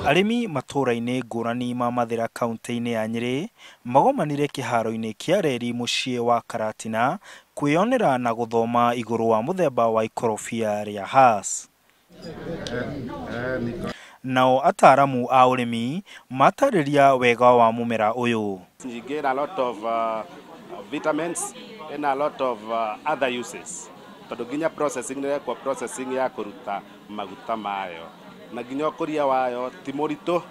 Arĩmi matũra-inĩ ngũrani ma Mathĩra kauntĩ-inĩ ya Nyĩrĩ magomanire kĩharo-inĩ kĩa reri mũciĩ wa Karatina kwĩyonera na gũthoma igũrũ wa mũthemba wa ikorobia rĩa Hass. Nao ataramu a ũrĩmi matarĩria wega wa mũmera ũyũ. Ningĩ ĩna a lot of vitamins, ĩna a lot of other uses tondũ nginya processing nĩ ĩrekwo processing ya kũruta maguta mayo na nginya ũkũria wayo ti mũritũ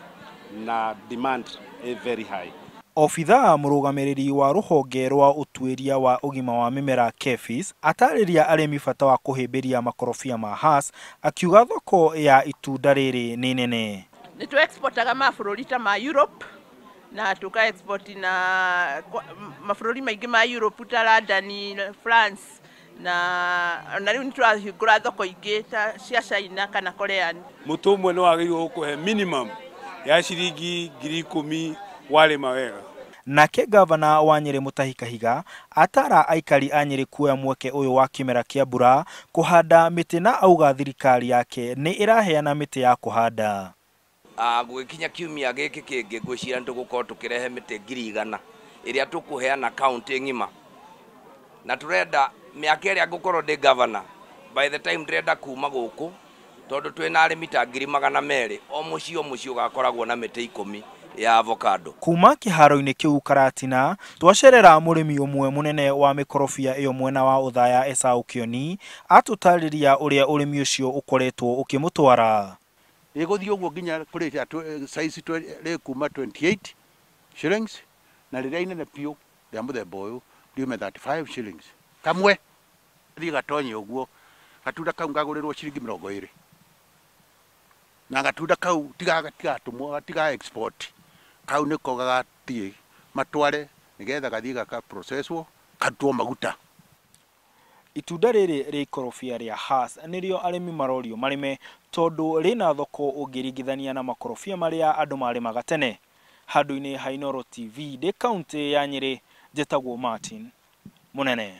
na demand ĩ very high. Obithaa mũrũgamĩrĩri wa rũhonge rwa ũtuĩria wa ũgima wa mĩmera KEPHIS atarĩria arĩmi bata wa kũhĩmbĩria makorobia ma Hass akiuga thoko ya itunda rĩrĩ nĩ nene. Nĩ tũ exportaga mabũrũri ta ma Europe na tũka export na mabũrũri maingĩ ma Europe ta London, France na rĩu nĩ tũrahingũra thoko ingĩ ta cia China kana Korean. Mũtĩ ũmwe nĩ wagĩrĩirwo gũkũhe minimum ya ciringi 10,000 warĩma wega. Nake gavana wa Nyĩrĩ Mutahi Kahiga atara aikari a Nyĩrĩ kuoya mweke ũyũ wa kĩmera kĩa mbura kũhanda mĩtĩ na auga thirikari yake nĩ ĩraheana mĩtĩ ya kũhanda. Gũgĩkinya kiumia gĩkĩ kĩngĩ ngwĩciria nĩ tũgũkorwo tũkĩrehe mĩtĩ 100,000 ĩrĩa tũkũheana kaunti ng'ima, na tũrenda mĩaka ĩrĩa ngũkorwo ndĩ governor, by the time ndĩrenda kuma gũkũ tondũ twĩna arĩmi ta 200,000, o mũciĩ o mũciĩ ũgakoragwo na mĩtĩ 10 ya avocado. Kuma kĩharo-inĩ kĩu Karatina twacerera mũrĩmi ũmwe mũnene wa mĩkorobia ĩyo mwena wa Othaya Esau Kĩoni atũtarĩria ũrĩa ũrĩmi ũcio ũkoretwo ũkĩmũtwara. Ĩgũthiĩ ũguo nginya kũrĩ size rĩ kuma 28 shillings na rĩrĩa inene biũ rĩa mũthemba ũyũ riume 35 shillings kamwe thiĩ gatonye ũguo gatunda kau ngagũrĩrwo ciringi 20 na gatunda kau tigatũmwo tiga export kau nĩko gagathiĩ matware nĩgetha gathiĩ gaka processwo karutwo maguta. Itunda rĩrĩ rĩa ikorobia rĩa Hass nĩrĩo arĩmi marorio marĩme tondũ rĩna thoko ũngĩringithania na makorobia marĩa andũ marĩmaga tene. Handũ-inĩ ha Inooro TV ndĩ kaũntĩ ya Nyĩrĩ, njĩtagwo Martin Mũnene.